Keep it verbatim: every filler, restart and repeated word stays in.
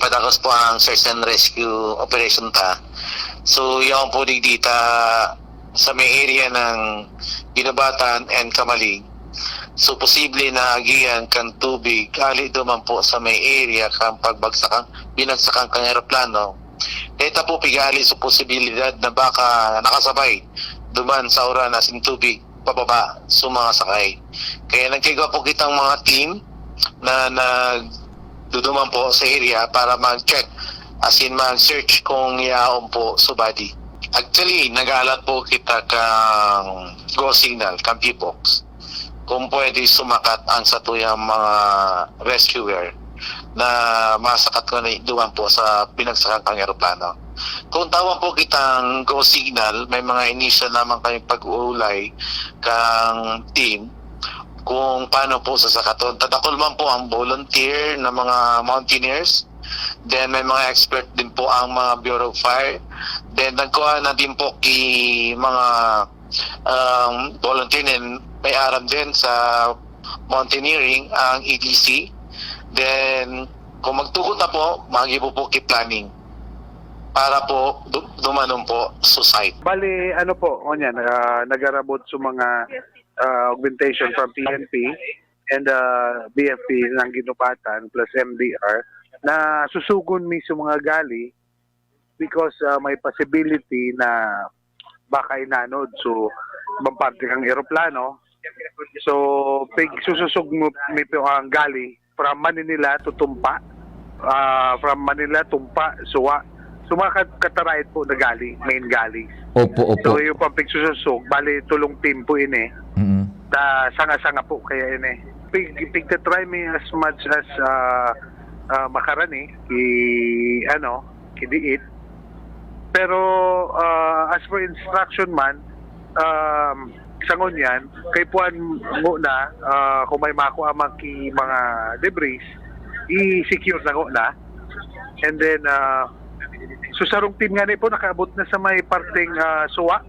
padagos po ang search and rescue operation ta. So, yaon po digdi ta sa may area ng Guinobatan and Camalig. So, posible na agihan kan tubig, ali duman po sa may area kan pagbagsakan, binagsakan kan eroplano. Deta po pigali sa posibilidad na baka nakasabay duman sa uran asin tubig pababa sa mga sakay. Kaya nagkaigwa po kitang mga team na nagduduman po sa area para mag-check, asin mag-search kung yaon po sa body. Actually, nag-aalat po kita kang go signal, kang P box. Kung pwede sumakat ang satuyang mga rescuer na masakat ko na duman po sa binagsakan kang eroplano. Kung tawan po kitang go signal, may mga initial naman kaming pag-uulay kang team kung paano po sasakaton. Tadakol man po ang volunteer na mga mountaineers. Then may mga expert din po ang mga Bureau of Fire. Then nagkuha na din po ki mga um, volunteer na may aram din sa mountaineering ang E D C. Then kung magtugot na po, magibo po ki planning para po du- dumanon po sa site. Bali, ano po, o niyan, ah, nagarabot sa mga ah, augmentation from P N P and ah, B F P ng Guinobatan plus M D R na susugon mi sa mga gali because ah, may possibility na baka inanod. So, ibang parte kang eroplano. So, pig sususog mo, mi po ang gali from Manila to Tumpa. Ah, from Manila, Tumpa, Suwa. So, mga kat- kataraid po na gali, main gali. Opo, So, opo. yung pang pigsususog, bali, tulong team po ini. Mm. Ta sanga-sanga po kaya ini. Pig, pigtatry mi as much as ah, ah, makarani, ki, ano, kidiit. Pero ah, as for instruction man, um, sa ngunyan, kay puan nguna, ah, kung may makuha man ki mga debris, i-secure na nguna. And then, ah, so sarong team nga ni po, nakaabot na sa may parteng ah, suwa.